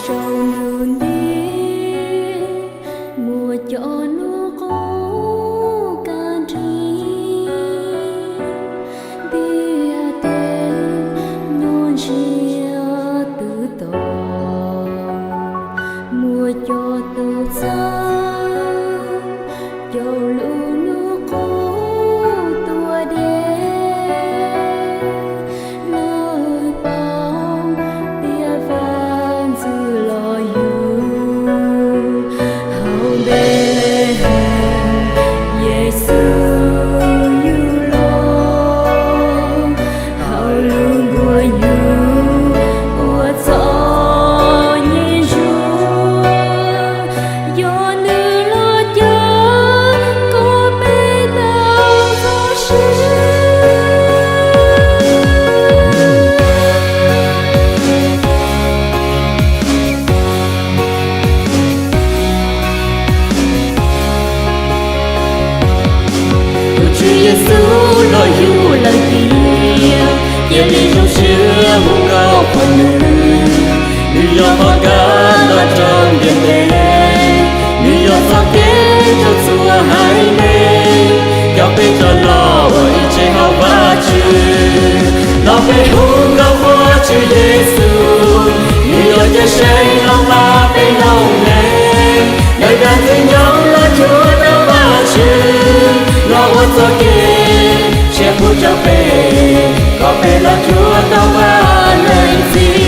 Tsaus ntuj nti, muaj cov hnub qub kab nrig, ntiaj teb nyob ntsiag twb to, muaj cov tub txawj, cov lub hnub qub tuaj deb, lawv pauv tias Vaj Ntxwv los yug hauv Npelehees, Yexus yug los hauv lub nkuaj nyuj ua txoj yeeb ncuab, yog nws los cawm kom peb tau txoj sia. Tus Tswv Yexus los yug lawm tiag, cia li zoo siab hu nkauj qhuas nws. Nws yog qhov kaj los rau ntiaj teb, nws yog txoj kev rau txhua haiv neeg, coj peb rov los ua ib tsev hauv Vajtswv. Los peb hu nkauj qhuas Tswv Yexus, nws yog ceg seev los npaj peb lub neej. Lawv dag ntxwg nyoog los cuag tau Vajtswv, los ua txoj kev tshiab pub rau peb, kom peb los cuag tau Vaj Leej Txiv.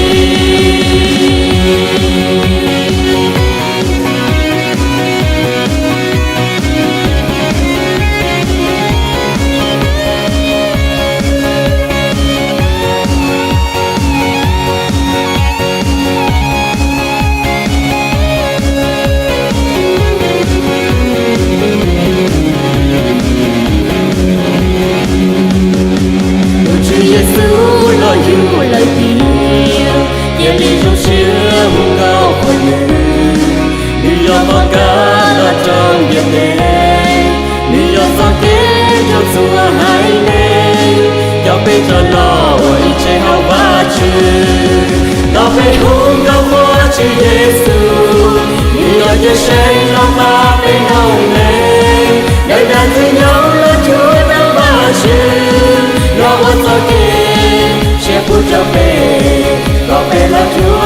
Tus Tswv Yexus los yug lawm tiag, cia li zoo siab hu nkauj qhuas nws. Nws yog qhov kaj los rau ntiaj teb, nws yog txoj kev rau txhua haiv neeg, coj peb rov los ua ib tsev hauv Vajtswv. Los peb hu nkauj qhuas Tswv Yexus, nws yog ceg seev los npaj peb lub neej. Lawv dag ntxwg nyoog los cuag tau Vajtswv, los ua txoj kev tshiab pub rau peb, kom peb los cuag